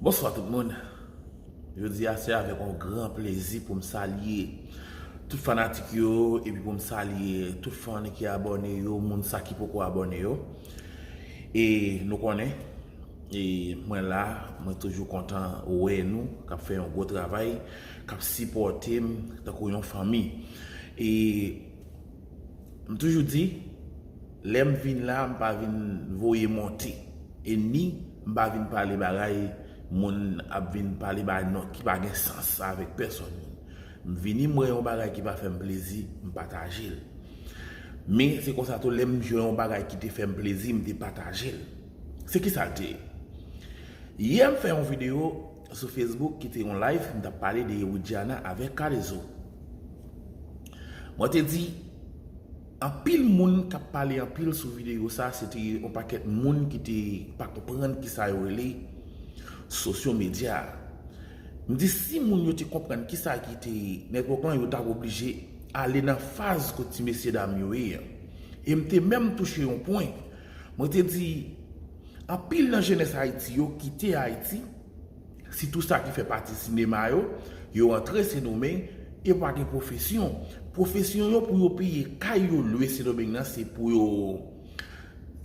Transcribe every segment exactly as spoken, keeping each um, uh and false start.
Bonswa tout moun. Jodi a se avèk yon gran plezi pou m salye tout fanatik yo epi pou m salye tout fan ki abòne yo, moun sa ki poko abòne yo. E nou konnen, e mwen la, mwen toujou kontan wè nou k ap fè yon gwo travay, k ap sipòte m tankou yon fanmi. E M toujou di, lè m vin la, m pa vin voye monte. E ni m pa vin pale bagay moun ap vin pale bagay non, ki pa gen sans avèk pèsòn moun. M vini, m wè yon bagay ki pa fè m plezi, m pataje l. Men se konsa tou, lè m jwenn yon bagay ki te fè m plezi, m te pataje l. Se ki sa l te ye? Yè m fè yon videyo sou Facebook ki te yon live, m t ap pale de Widiana avèk K-Lezo. Mwen te di, anpil moun k ap pale anpil sou videyo sa, se te yon pakèt moun ki te pa konprann kisa yo rele sosyo medya. M di si moun yo te konprann kisa ki te network lan, yo t ap oblije ale nan faz kot ti mesye dam yo ye an. E m te menm touche yon pwen. Mwen te di, anpil nan jenès Ayiti yo kite Ayiti, sitou sa ki fè pati sinema yo, yo antre Sendomeng e pa gen pwofesyon. Pwofesyon yo pou yo peye kay yo lwe Sendomeng nan, se pou yo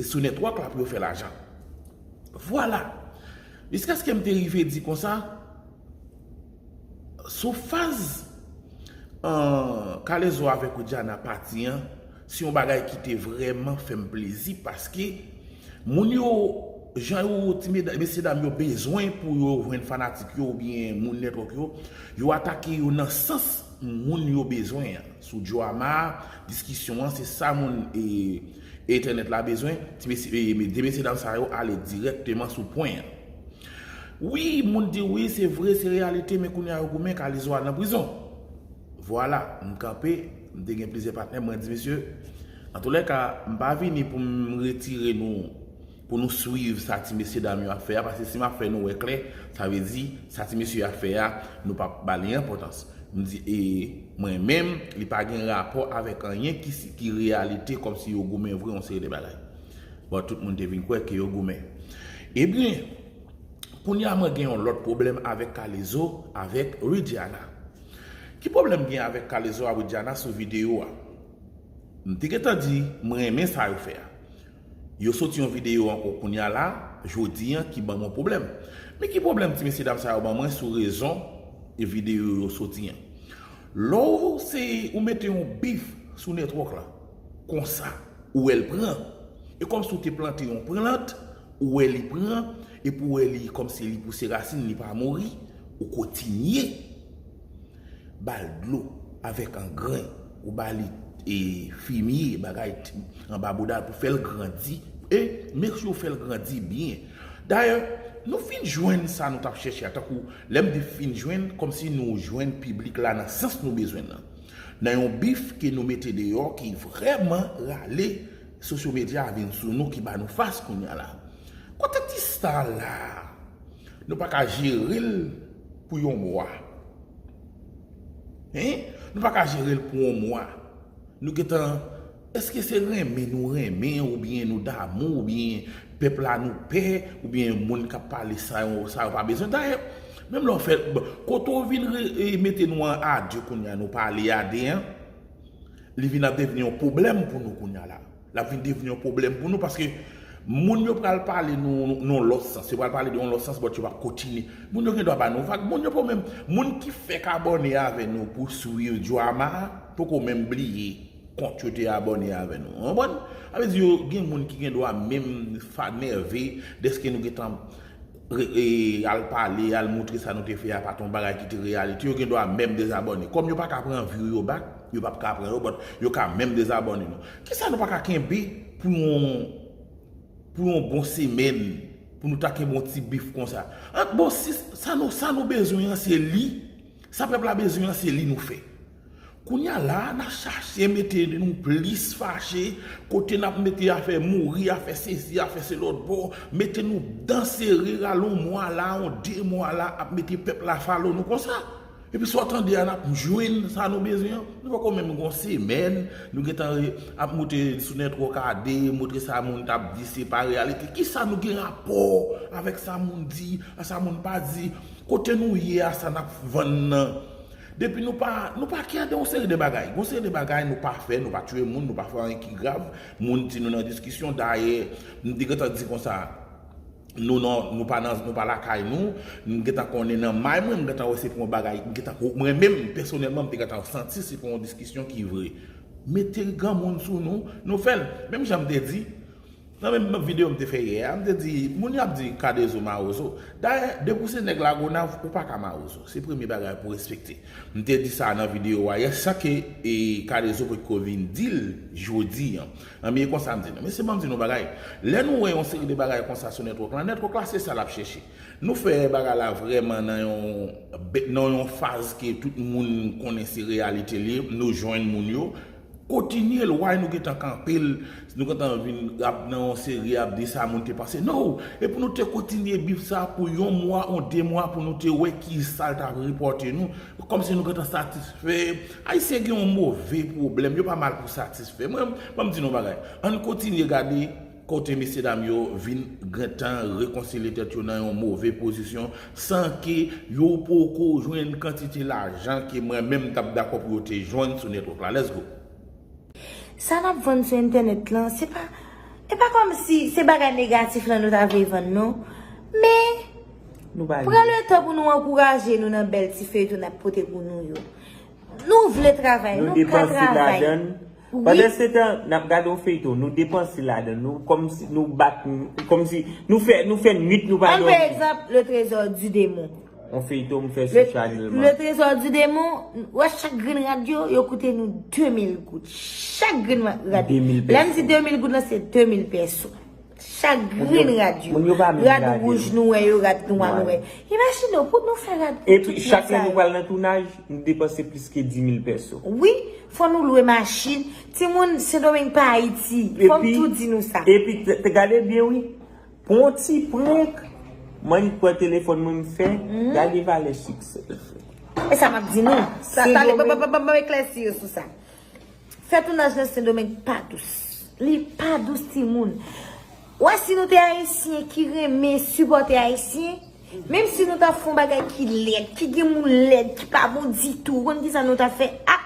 sou network la pou yo fè lajan. Vwala. Jiskaske m te rive di konsa, sou faz an, K-Lezo avèk Widiana pati an, se yon bagay ki te vrèman fè m plezi paske moun yo, jan yo, ti meda-, mesye dam yo bezwen pou yo jwenn fanatik yo oubyen moun network yo, yo atake yo nan sans moun yo bezwen an. Sou Joama, diskisyon an, se sa moun e, entènèt la bezwen. Ti mesye, e, de mesye dam sa yo ale dirèkteman sou pwen an. Wi, moun di wi, se vre, se reyalite, men kounye a yo goumen, K-Lezo al nan prizon. Vwala, m kanpe, m te gen plizyè patnè, mwen di, mesye, antoulèka, m pa vini pou m retire nou, pou nou swiv sa ti mesye dam yo ap fè a, paske si m ap fè nou wè klè, sa vle di, sa ti mesye ap fè a, nou p ap ba li enpòtans. M di, e mwen menm, li pa gen rapò avèk anyen ki, si- ki reyalite, kòmsi yo goumen vre, yon seri de bagay. Bon, tout moun te vin kwè ke yo goumen. Ebyen, kounye a mwen gen yon lòt pwoblèm avèk K-Lezo, avèk Widiana. Ki pwoblèm gen avèk K-Lezo a Widiana sou videyo a? M te gentan di, mwen renmen sa yo fè a. Yo soti yon videyo ankò kounye a la, jodi an, ki ban mwen pwoblèm. Men ki pwoblèm ti mesye dam sa yo ban mwen sou rezon e videyo yo soti an? Lè w se ou mete yon bif sou network la, konsa, ou wè l pran. E kòmsi w te plante yon plant, ou wè li pran, epi w wè li kòmsi li pouse rasin, li pa mouri, ou kontinye ba l dlo avèk angren, ou ba li e, fimye, bagay t- anba bouda pou fè l grandi. E make sure w fè l grandi byen. Dayè, nou fin jwenn sa nou t ap chèche a, tankou lè m di fin jwenn, kòmsi nou jwenn piblik la nan sans nou bezwen l nan. Nan yon bif ke nou mete deyò ki vrèman rale sosyo medya a vin sou nou, ki ba nou fas kounye a la. Kote ti star la? Nou pa ka jere l pou yon mwa. Hein? Nou pa ka jere l pou yon mwa. Nou gentan, èske se renmen nou renmen oubyen nou damou oubyen pèp la nou pè oubyen moun k ap pale sa yo, sa yo pa bezwen? Dayè, menm lè w fè, bon, kote w vin re- e mete nou an adye kounye a, nou pale a de an, li vin ap devni yon pwoblèm pou nou kounye a la. L ap vin devni yon pwoblèm pou nou paske moun yo pral pale nou nan yon lòt sans. Yo pral pale de yon lòt sans, but yo p ap kontinye. Moun yo gen dwa ba nou vag. Moun yo poko menm, moun ki fèk abòne avè nou pou swiv Joama a, poko menm bliye kont yo te abòne avè nou. Ou konprann? Sa vle di yo gen moun ki gen dwa menm fa nève dèske nou gentan re- e, al pale, al moutre sa nou te fè a pa t yon bagay ki te reyalite, yo gen dwa menm dezabòne. Kòm yo pa ka pran view yo back, yo p ap ka pran yo, but yo ka menm dezabòne nou. Kisa nou pa ka kenbe pou yon, pou yon bon semèn, pou nou ta kenbe yon ti bif konsa? An, bon, si sa nou, sa nou bezwen an, se li. Sa pèp la bezwen an, se li nou fè. Kounye a la, n ap chache mete nou plis fache, kote n ap mete afè mouri, afè sesi, afè se lòt bò, mete nou dan sere, rale yon mwa la, yon de mwa la, ap mete pèp la follow nou konsa. Epi sa w tande a, n ap jwenn sa nou bezwen an. Nou poko menm gon semèn, nou gentan re- ap moute sou nètwòk a de, montre sa moun t ap di se pa reyalite. Kisa nou gen rapò avèk sa moun di, a sa moun pa di? Kote nou ye a, sa n ap vann nan? Depi nou pa, nou pa kè de yon seri de bagay. Gon seri de bagay nou pa fè, nou pa tiye moun, nou pa fè anyen ki grav. Moun di nou nan diskisyon, dayè, m te gentan di konsa, nou nan, nou pa nan, nou pa lakay nou, m gentan konnen nan may mwen, m gentan wè se pou yon bagay, m gentan, mwen menm, pèsonèlman, m te gentan santi se pou yon diskisyon ki vre. Mete granmoun sou nou, nou fè l. Menm jan m te di, nan menm videyo m te fè yè a, m te di, moun yo ap di Kadezo mawozo. Dayè, depi w se nèg Lagonav, ou pa ka mawozo. Se premye bagay pou w respekte. M te di sa nan videyo a yè, san ke, e, Kadezo potko vin di l jodi an. Anben, e konsa m di nou. Mesye, ban m di nou bagay. Lè nou wè yon seri de bagay konsa sou nètwòk la, nètwòk la se sa l ap chèche. Nou fè bagay la vrèman nan yon, nan yon faz ke tout moun konnen se reyalite li ye, nou jwenn moun yo. Kontinye l, why nou gentan kanpe l, nou gentan vin ap nan yon seri ap di sa moun te panse. No! E pou nou te kontinye bif sa pou yon mwa, yon de mwa, pou nou te wè ki sa l t ap repòte nou. Kòmsi nou gentan satisfè. Ayisyen gen yon move pwoblèm, yo pa mal pou satisfè. Mwen, ban m di nou bagay. Ann kontinye gade kote mesye dam yo vin gentan rekonsilye tèt yo nan yon move pozisyon, san ke yo poko jwenn kantite lajan ke mwen menm m t ap dakò pou yo te jwenn sou nètwòk la. Let's go! Sa n ap vann sou entènèt lan, se pa, e pa kòmsi se bagay negatif lan nou ta vle vann, non. Men, pran letan pou nou ankouraje nou nan bèl ti feyton n ap pote pou nou yo. Nou vle travay, nou ka travay. Pandansetan, n ap gade yon feyton, nou depanse ladan, nou kòmsi nou bat, kòmsi nou fè, nou fè nwit nou pa dòmi. Ann pran egzanp, Le Trésor du Démon. Yon feyton m fè sou Chanèl man. Le Trésor du Démon, wè chak grenn rad yo, yo koute nou de mil goud. Chak grenn rad. Lè m di de mil goud lan, se de mil pèso. Chak grenn rad yo. Rad wouj nou wè yo, rad nwa nou wè. Imajine w, pou nou fè rad pou tout moun sa yo. Epi chak lè nou pral nan tounaj, nou depanse plis ke di mil pèso. Wi, fò nou lwe machin. Timoun, Sendomeng pa Ayiti. Fò m tou di nou sa. Epi, gade byen wi. Pou yon ti prank, m annik pran telefòn mwen m fè, gade valè siksè l fè. E sa m ap di nou. Sa, tande, ban m eklèsi yo sou sa. Fè tounaj nan Sendomeng pa dous. Li pa dous timoun. Ou wè si nou te ayisyen ki renmen sipòte ayisyen, menm si nou ta fè yon bagay ki lèd, ki gen moun lèd, ki pa bon ditou, ou konn kisa nou ta fè? Ah!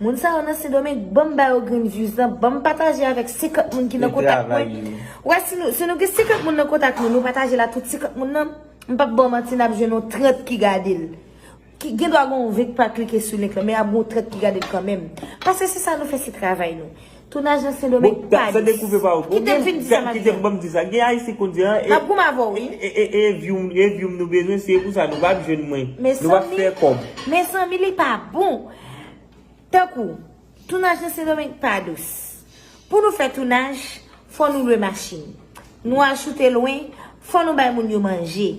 Moun sa yo nan Sendomeng, ban m ba yo grenn views lan, ban m pataje avèk senkant moun ki nan kontak mwen. Ou wè si nou, si nou gen senkant moun nan kontak nou, nou pataje l a tout senkant moun nan, m p ap ba w manti, n ap jwenn yon trant ki gade l. Ki gen dwa gen yon ven k pa klike sou link lan, men ap gen yon trant ki gade l kanmenm. Paske se sa nou fè, se travay nou. Tounaj nan Sendomeng pa dous. Kite m fin di sa m ap di a. Kite m ban m di sa. Gen Ayisyen konn di an. M ap goumen avè w wi. E, e, e, e view, e view m nou bezwen, se pou sa nou p ap jwenn mwen. Nou p ap fè kòb. Mezanmi, li pa bon. Tankou, tounaj nan Sendomeng pa dous. Pou nou fè tounaj, fò nou lwe machin. Nou al choute lwen, fò nou bay moun yo manje.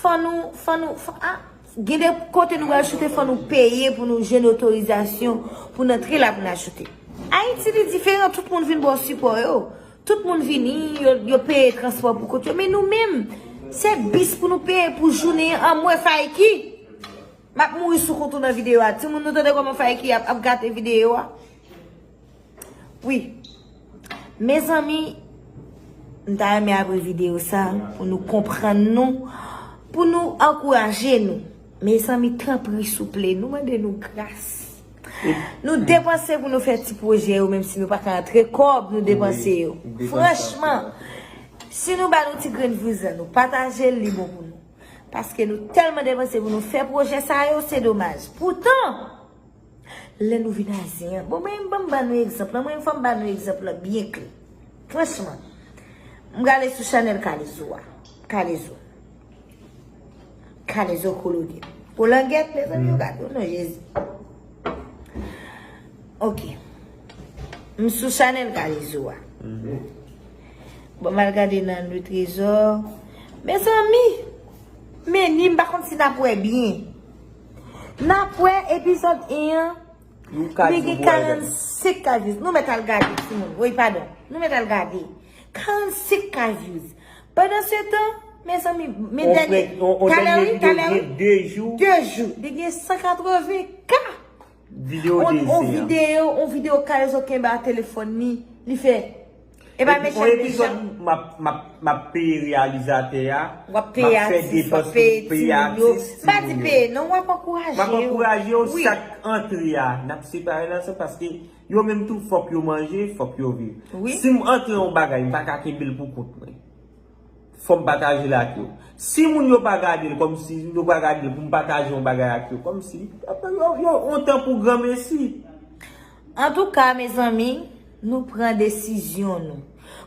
Fò nou, fò nou, fò, a, gen de kote nou pral choute, fò nou peye pou nou jwenn otorizasyon pou n antre la pou n al choute. Ayiti li diferan, tout moun vin ba w sipò yo. Tout moun vini, yo, yo peye transpò pou kont yo. Men nou menm, se bis pou nou peye pou jounen an. An m wè Fayki. M ap mouri sou kont ou nan videyo a. Timoun, nou tande kòman Fayki ap, ap gate videyo a? Wi. Mezanmi, m ta renmen apre videyo sa pou nou konprann nou, pou nou ankouraje nou. Mezanmi, tanpri, souple, nou mande nou gras. Nou depanse pou nou fè ti pwojè yo, menm si nou pa ka antre kòb, nou depanse yo. Franchman, si nou ba nou ti grenn views lan, nou pataje l, li bon pou nou. Paske nou tèlman depanse pou nou fè pwojè sa yo, se domaj. Poutan, lè nou vin a zen an, bon, mwen, ban m ba nou egzanp lan, mwen, fò m ba nou egzanp lan byen klè. Franchman, m gade sou chanèl Kalezo a. Kalezo. Kalezo Kolonèl. Kolangèt, mezanmi, yo gade w, non, Jezi. Ok. M sou chanèl Kalezo a. Bon, m al gade nan Le Trésor. Mezanmi, men ni m pa konn si n ap wè byen. N ap wè epizòd en an, li gen karannsenk k views. Nou mèt al gade, timoun. Wi, padon. Nou mèt al gade. Karannsenk k views. Pandansetan, Mezanmi, men dènye, talè wi, talè wi, de jou, de jou, li gen san katreven K. Videyo on, on videyo, on videyo Kalezo kenbe a telefòn li, li fè. E pa mechan, mechan. M ap, m ap, m ap peye reyalizatè a, w ap peye atis, w ap peye timoun yo. M pa di peye non, w ap ankouraje yo. M ap ankouraje yo, sak antre a, n ap separe nan sa paske yo menm tou fòk yo manje, fòk yo viv. Si m antre yon bagay, m pa ka kenbe l pou kont mwen. Fò m pataje l ak yo. Si moun yo pa gade l kòmsi, yo pa gade l pou m pataje yon bagay ak yo, kòmsi, yo, yo, yon tan pou granmesi. Antouka, mezanmi, nou pran desizyon nou.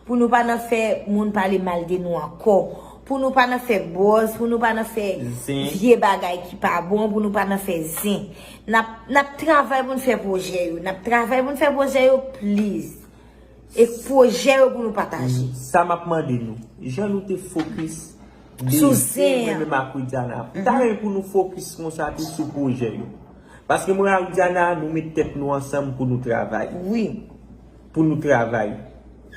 Pou nou pa nan fè moun pale mal de nou ankò. Pou nou pa nan fè buzz, pou nou pa nan fè vye bagay ki pa bon, pou nou pa nan fè zen. N ap, n ap travay pou n fè pwojè yo. N ap travay pou n fè pwojè yo, please. E pwojè yo pou nou pataje. Sa m ap mande nou, jan nou te fokis de zen, mwen menm ak Widiana, m ta renmen pou nou fokis konsa tou sou pwojè yo. Paske mwen ak Widiana, nou met tèt nou ansanm pou nou travay. Wi. Pou nou travay.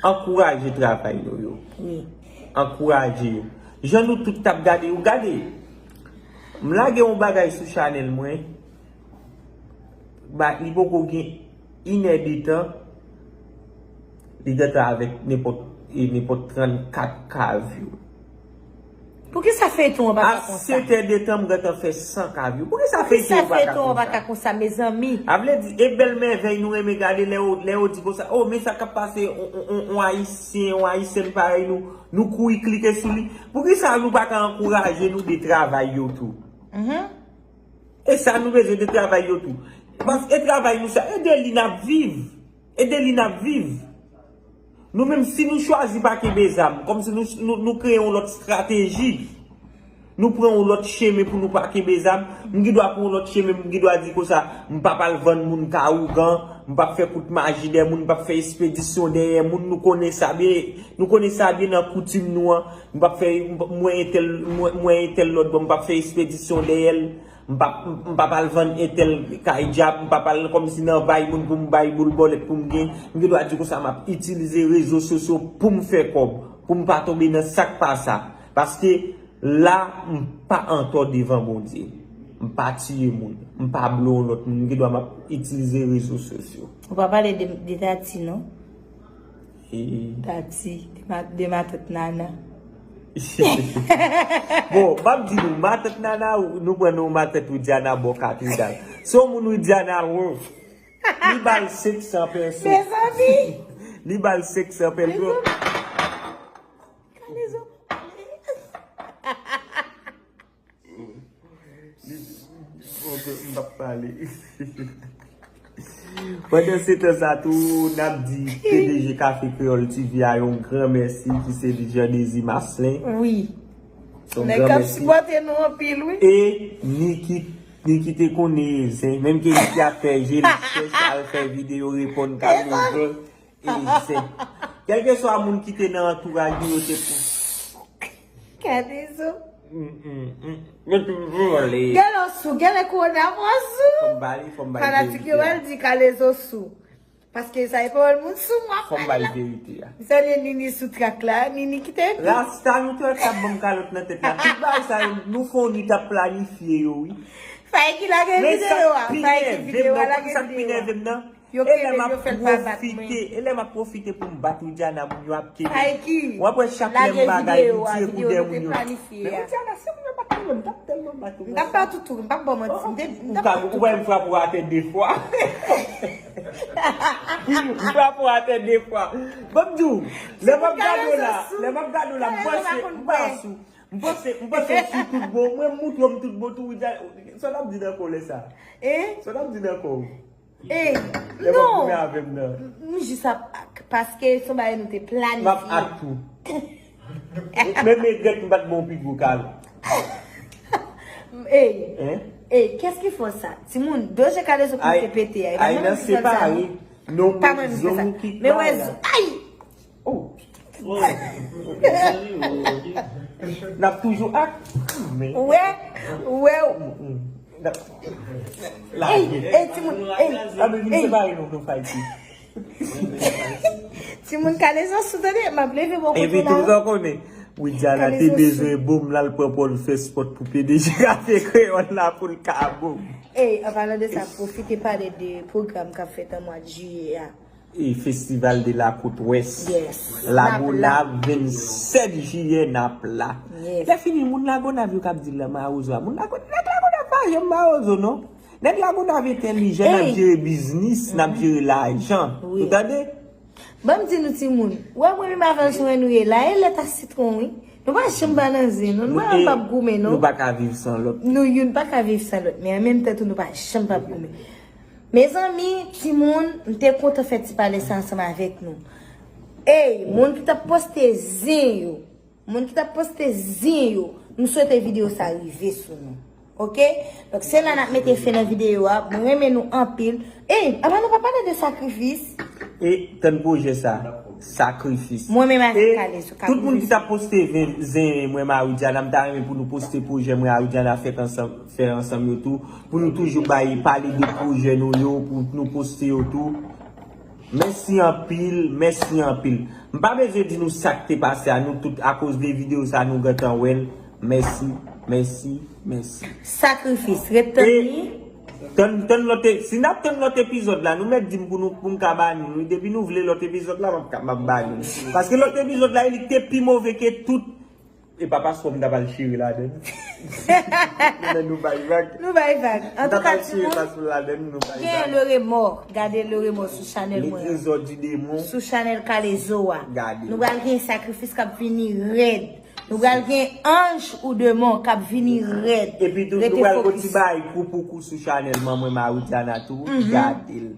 Ankouraje travay nou yo. Wi. Ankouraje yo. Jan nou tout t ap gade yo, gade. M lage yon bagay sou chanèl mwen. Ba, li poko gen inè de tan, li gentan avèk nenpòt, e, nenpòt trannkat K view. Poukisa feyton an pa ka konsa? A sèt è de tan, m gentan fè san K view. Poukisa feyton an pa ka konsa, mezanmi? A vle di, e bèl mèvèy nou renmen gade lè yo, lè yo di konsa, oh, men sa k ap pase, on, on, on, on Ayisyen, on Ayisyèn parèy nou, nou kouri klike sou li. Poukisa nou pa ka ankouraje nou de travay yo tou? E sa nou bezwen de travay yo tou. Paske e travay nou sa, e de li n ap viv. E de li n ap viv. Nou menm, si nou chwazi pa kenbe zam, kòmsi nou, nou, nou kreye yon lòt estrateji, nou pran yon lòt chemen pou nou pa kenbe zam, m gen dwa pran yon lòt chemen, m gen dwa di konsa, m p ap al vann moun ka ougan, m p ap fè kout maji dèyè moun, m p ap fè espedisyon dèyè moun, nou konnen sa byen, nou konnen sa byen nan koutim nou an, m p ap fè, m p ap, mwen entèl, mwen, mwen entèl lòt bò, m p ap fè espedisyon dèyè l. M p ap, m p ap al vann entèl kay djab, m p ap al kòmsi nan bay moun pou m bay boul bòlèt pou m gen. M gen dwa di konsa m ap itilize rezo sosyo pou m fè kòb, pou m pa tonbe nan sa k pa sa. Paske la, m pa antò devan Bondye. M pa tiye moun, m pa blow lòt moun, m gen dwa m ap itilize rezo sosyo. Ou pa pale de, de Tati, non? E Tati, de ma-, de matant Nana. Bon, m ap di nou, matant Nana, nou pran non matant Widiana bò katedral. Se yon moun Widiana, li ba l senk san pèso. Mezanmi! Li ba l senk san pèso. Mezanmi! Kalezo. Li, ok, m p ap pale. Pandan se tan sa tou, n ap di P D G Kafe Kreyòl T V a yon gran mèsi, ki se li Jean Désir Marcelin. Wi. Se yon gran mèsi. Nèg k ap sipòte nou anpil, wi. E Niki, Niki te konnen zen, menm ke Niki ap fè je l chèch, al fè videyo reponn Kalezo. E zen. Kèlkeswa moun ki te nan antouraj nou, yo te pou. Kalezo. Mm, mm, mm. Yo te vole. Gèlè sou, gèlè kowona mwen sou. Fò m bale, fò m bale. Fanatik yo al di Kalezo sou. Paske sa e pawòl moun sou mwen. Fò m bay verite a. M salye Nini sou trak la. Nini ki te. Rasta nou te wè t ap ban m kalòt nan tèt la. Tout bagay sa yo, nou fè yon nwit ap planifye yo, wi. Faye ki lage videyo a. Faye ki videyo a, lage videyo a. Yo kenbe m, yo fè l pa bat mwen. E lè m ap pwofite pou m bat Widiana, moun yo ap kenbe m. W ap wè chak lè m bagay, m tire kou dèyè moun yo. Men Widiana, si moun yo pa t kenbe m, m t ap tèlman bat ou. M t ap bat ou tou, m p ap ba w manti. M te, m t ap bat ou. Ou wè m frape w atè de fwa. M frape w atè de fwa. Ban m di w, lè m ap gade w la, lè m ap gade w la, m panse, m pa sou. M panse, m panse w sou tout bon. Mwen m moutre w m tout bon tou, Widiana. Sa w t ap di nan kò lè sa? Sa w t ap di nan kò w? Ey, non. Lè w ap goumen avè m nan. M jis ap ak, paske se yon bagay nou te planifye. M ap ak tou. Men, men, Grèk, m pa t bon pi gwo kal. Ey, ey, qu'est-ce qu'il faut ça? Timoun, Doje Kalezo kòmanse pete a. Ay, nan separe. Non, men zong ou ki pa la. Ay! Oh. N ap toujou ak. Ou wè, ou wè. Ey, ey, timoun, ey, ey. Timoun Kalezo sou tande, m ap leve bò kote la. Epi tou zò konnen, Widiana te bezwen bonm la, l pran pòl fè spòt pou P D G Kafe Kreyòl la pou l ka bonm. Ey, an palan de sa, pwofite pale de pwogram k ap fèt an mwa jiyè a. E Festival de la Côte Ouest. Yes. Lagonav, vennsèt jiyè, n ap la. Yes. Lè fini, moun Lagonav yo k ap di l nan mawozo a. Moun Lagonav, nèg Lagonav pa janm mawozo, non. Nèg Lagonav entèlijan, n ap jere biznis, n ap jere lajan. Ou tande? Ban m di nou timoun, wè mwen menm avans wè nou ye la, e lèt a sitwon wi. Nou pa janm pa nan zen non, nou pa janm p ap goumen non. Nou pa ka viv san lòt. Nou youn pa ka viv san lòt, men an menm tan tou nou pa janm p ap goumen. Mezanmi, timoun, m te kontan fè ti pale sa ansanm avèk nou. Ey, moun ki t ap poste zen yo, moun ki t ap poste zen yo, m swete videyo sa rive sou nou. Oke? Donk, se la n ap mete fen nan videyo a. Mwen renmen nou anpil. Ey, apa nou pa pale de sakrifis? E tann pwojè sa, sakrifis. Mwen menm avèk Kalezo k ap rive sou nou. E tout moun ki t ap poste zen, zen mwen Marudiana, m ta renmen pou nou poste pwojè mwen Marudiana fèt ansanm, fè ansanm yo tou. Pou nou toujou bay, pale de pwojè nou yo, pou nou poste yo tou. Mèsi anpil, mèsi anpil. M pa bezwen di nou sa k te pase a nou tout akoz de videyo sa nou gentan wè l. Mèsi, mèsi, mèsi. Sakrifis, ret tann li. Tann, tann lòt e-, si n ap tann lòt epizòd la, nou mèt di m pou nou, pou m ka ba nou, wi. Depi nou vle lòt epizòd la, m ap ka, m ap ba nou. Paske lòt epizòd la, li te pi move ke tout. E pa paspò m ta pral chire ladan. Men nou bay vag. Nou bay vag. Antouka, timoun, gen Le Remò. Gade Le Remò sou chanèl mwen an. Sou chanèl Kalezo a. Nou pral gen sakrifis k ap vini rèd. Nou pral gen anj ou demon k ap vini rèd. Epi tou, nou pral gon ti bay kou pou kou sou chanèl manman Marudiana tou. Gade l.